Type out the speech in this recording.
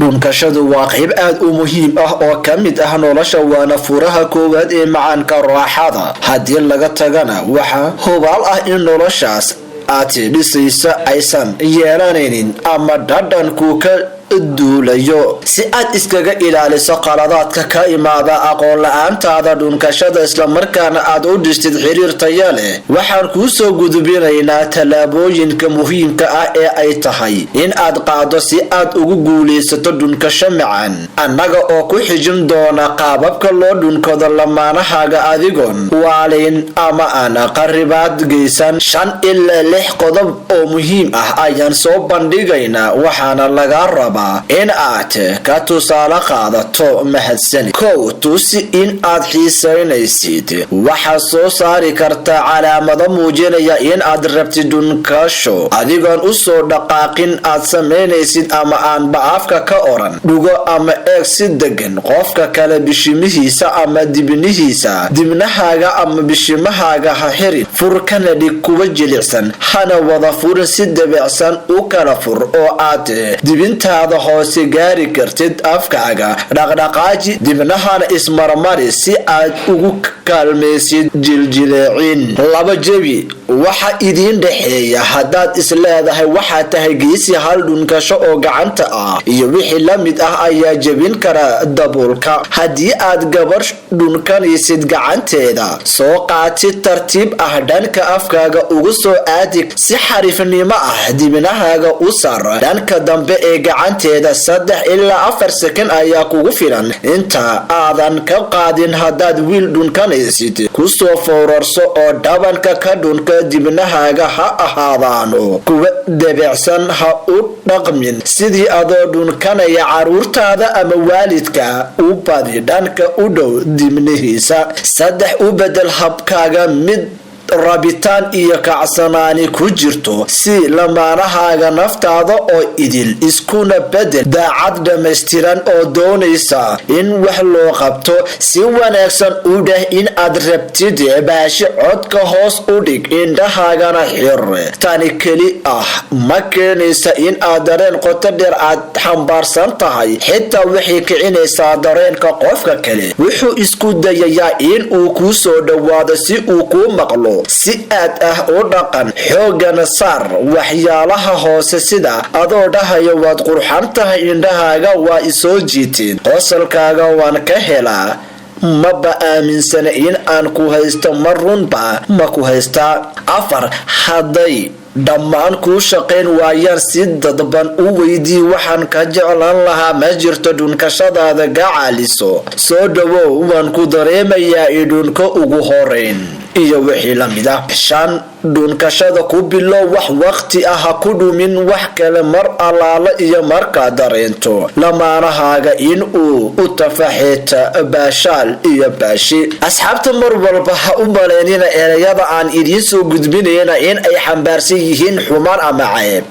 Dhunkashadu waa qayb aad u muhiim ah oo ka mid ah nolosha, waana furaha koowaad ee macaanka raaxada. Haddii laga tagana, waxaa hubaal ah in noloshaas aad dhisaysa aysan yeelanaynin ama dhadhanku ka duulayo. Si aad iskaga ilaaliso qaladaadka ka imaada aqoon la-aantaada dhunkashada, islamarkaana aad u dhistid xiriir taya leh, waxaan kuu soo gudbinaynaa tallaabooyinka muhiimka ah ee ay tahay in aad qaado si aad ugu guulaysato dhunkasho macaan, annaga oo ku xijin doona qaababka loo dhunkado lamaanahaaga adigoon waalayn ama aan qaribaad geysan. 5 ilaa 6 qodob oo muhiim ah ayaan soo bandhigaynaa, waxaana laga rabaa in aad ka tusaale qaadato. Mahadsani. Kow, tusi in aad xiisaynaysid. Waxaad soo saari kartaa calaamado muujinaya in aad rabtid dhunkasho adigoon u soo dhaqaaqin aad samaynaysid ama aanba afka ka oran. Dhugo ama eeg si degan qofka kale bishimihiisa ama dibnihiisa. Dibnahaaga ama bishimahaaga ha xirin, fur kana dhig kuwa jilicsan, hana wada furin. Si debecsan u kala fur oo aad dibintaada hoose gaari kartid. Afkaaga dhaqdhaqaaji, dibnahana ismarmari si aad ugu kaalmaysid jiljileecin. 2, jebi waxa idiin dhexeeya. Haddaad isleedahay waxaad tahay geesi, hal dhunkasho oo gacanta ah iyo wixii la mid ah ayaa jebin kara dabuulka. Haddii aad gabar dhunkanaysid, gacanteeda soo qaad, si tartiib ah dhanka afkaaga ugu soo aadi. Si xariifnimo ah dibnahaaga u sar dhanka dambe ee gacanteeda. 3 ilaa 4 sakan ayaa kugu filan inta aadan ka qaadin. Haddaad wiil dhunkanaysid, kusoo foorarso oo dhabanka ka dhunka. Dibnahaaga ha ahaadaano kuwa debecsan. Ha u dhaqmin sidii adoo dhunkanaya caruurtaada ama waalidka. U badi dhanka u dhow dibnihiisa. 3, u bedel habkaaga mid rabitaan iyo kacsanaani ku jirto. Si lamaanahaaga naftaada oo idil, iskuna bedel daacad dhammaystiran oo doonaysa in wax loo qabto. Si wanaagsan u dheh in aad rabtid baashi. Codka hoos u dhig, indhahaagana xir. Tani keli ah ma keenaysa in aad dareen qoto dheer aad xambaarsan tahay, xitaa waxay kicinaysaa dareenka qofka kale. Wuxuu isku dayayaa in uu kuu soo dhowaado si uu kuu maqlo. Si aad ah u dhaqan, xoogana saar waxyaalaha hoose, sida adoo dhahaya: "Waad qurxan tahay, indhahaaga waa isoo jiiteen, qosolkaaga waan ka helaa, maba aaminsana in aan ku haysto, ma runba ma ku haystaa?" 4, hadday dhammaan kuu shaqayn waayaan, si dadban u weydii: "Waxaan ka jeclaan lahaa ma jirto dhunkashadaada, gacaaliso? Soo dhawow, waan ku dareemayaa, idhunko ugu horeyn," iyo wixii la mid ah. 5, dhunkashada ku bilow. Wax waqti ah ha ku dhumin wax kale. Mar allaala iyo markaad dareento lamaanahaaga in uu u tafaxeeta baashaal iyo baashi. Asxaabta, mar walba ha u maleynina ereyada aan idiin soo gudbinayna in ay xambaarsan yihiin xumaan ama ceeb.